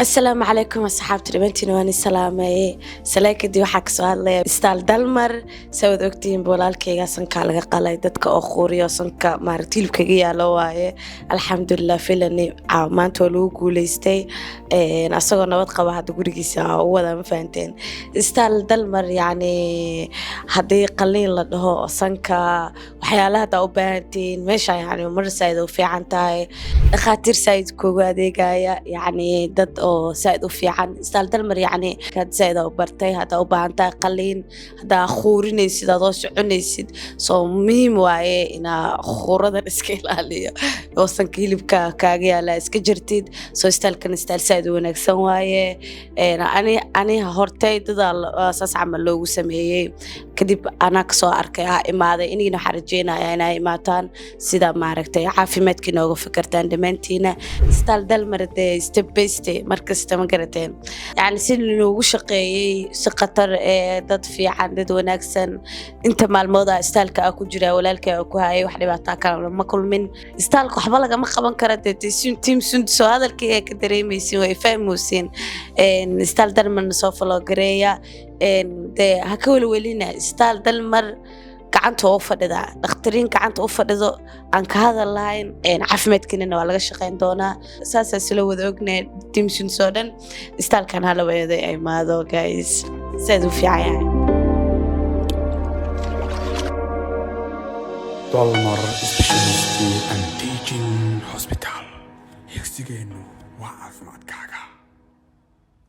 Asalaamu calaykum asxaabta dhimantiina, waan isalaamay. Salaa kadib waxaa kasoo hadlaya Istaal Dalmar. Sawaad ogtihiin, walaalkayga sankaa laga qalay, dadka oo quuriyo sanka maaragta hilibkaga yaalo waaye. Alxamdulilah, filani maanta waa lagu guuleystay, asagoo nabad qaba hadda gurigiisa u wada. Ma fahanteen? Istaal Dalmar, yacni haddii qaliin la dhaho sanka, waxyaalaha haddaa u baahantihiin, meesha yani mar saaid u fiican tahay, dhakhaatiir saaid kuugu adeegaya, yacni dad oo saaid u fiican. Istaal Dalmar yacni saaid u bartay. Haddaa u baahan tahay qaliin, haddaa khuurinaysid, adoo soconaysid, soo muhiim waaye inaa khuuradan iska ilaaliyo oo sanka hilibka kaaga yaala iska jirtid. Soo istaalkan istaal saaid u wanaagsan waaye. Ani hortay dadaa saas camal loogu sameeyey, kadib anaa kasoo arkay, aa imaaday. Inigina waxaa rajeynaya inaa imaataan, sida maaragtay caafimaadka inooga fikirtaan dhammaantiina. Istaal Dalmar dee step by step markasta, ma garateen? Yani si loogu shaqeeyey si khatar ee dad fiican, dad wanaagsan. Inta maalmooda istaalka aa ku jira, walaalkay aa ku hayay, wax dhibaataa kale ma kulmin. Istaalka waxba lagama qaban kara dee. Team Sundus oo hadalkayga ka dareemaysin, way fahmeysiin. Istaal Dalmarna soo follow gareeya dee, ha ka welwelina. Istaal Dalmar gacanta u fadhidaa, dhakhtariin gacanta u fadhido aan ka hadal lahayn. Caafimaadkiinana waa laga shaqeyn doonaa, saasaa isla wada ognahay. Team Sundus oo dhan istaalkan hala wada imaado guys, saad u fiican yahay. Dalmar Specialist and Teaching Hospital, higsigeennu waa caafimaadkaaga.